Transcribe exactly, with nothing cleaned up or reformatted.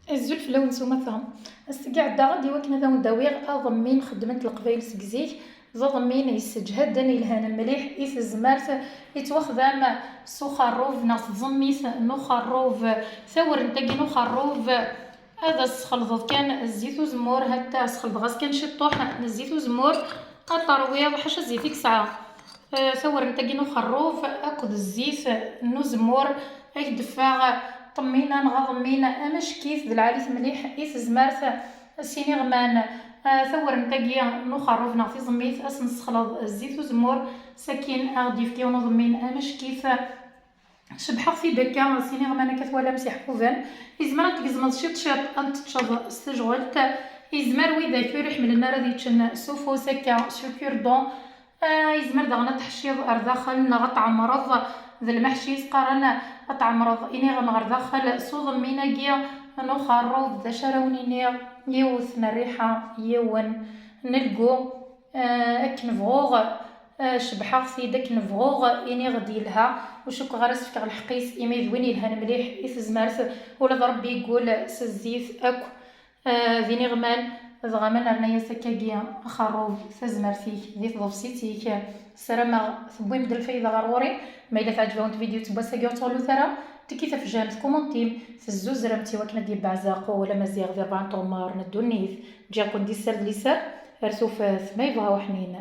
Azul fell-awen s umata. Ass-agi ɛeddaɣ-d i wakken ad awen-d-awiɣ aḍemmin xeddment Leqbayel seg zik, d aḍemmin yesseǧhaden, yelhan mliḥ i tezmert, yettwaxdam s uxerrub neɣ s tẓemmit n uxerrub. Tawrent-agi n uxerrub ad as-tesxelḍeḍ kan zzit uzemmur, hatta sxelḍeɣ-as kan ciṭṭuḥ n zzit uzemmur, ad terwiḍ ḥaca zzit i yesɛa. Eh, tawrent-agi n uxerrub akked zzit n uzemmur, ad k-d-teffeɣ ṭemmina neɣ aḍemmin amack-it d lɛali-t mliḥ i tezmert s iniɣman. Eh, tawrent-agi n uxerrub neɣ tiẓemmit, ad s-nessexleḍ zzit uzemmur, sakin ad ɣ-d-yefk yiwen uḍemmin amack-it. Cebḥeɣ-t-id akka s iniɣman akka twalam s iḥbuben. Yezmer ad tgezmeḍ ciṭ ciṭ ad teččeḍ s tejɣelt. Yezmer widak ur iḥemmlen ara ad yeččen s ufus akka s ukurdon. Ah, yezmer daɣen ad teḥciḍ ar daxel neɣ ad tɛemmreḍ d lmeḥci s qqaren, ad tɛemmreḍ iniɣem ɣer daxel s uḍemmin-agi n uxerrub. D acu ara wen-iniɣ? Yiwet n rriḥa, yiwen n lgu. Ah, akken bɣuɣ, ah, cebḥeɣ-t-id akken bɣuɣ, iniɣ-d yelha, ur cukkeɣ ara s-fkeɣ lḥeqq-is, imi d win yelhan mliḥ i tezmert, ula d Rebbi yeggul s zzit akk, ah, d iniɣman, dɣa ma nerna-yas akkagi axerrub, tazmert-ik di tḍebsit-ik. Ssarameɣ tewwim-d lfayda ɣer ɣur-i. Ma yella teɛǧeb-awen tvidyut n wass-agi, ur ttɣellut ara, tekki tafejjant, kumantim, tezzuzrem-tt i wakken ad d-yebbeɛzeq wawal amaziɣ di rebɛa n tɣemmar n ddunit. Ǧǧiɣ-ken di sser d liser, ar tufat ma yebɣa uḥnin.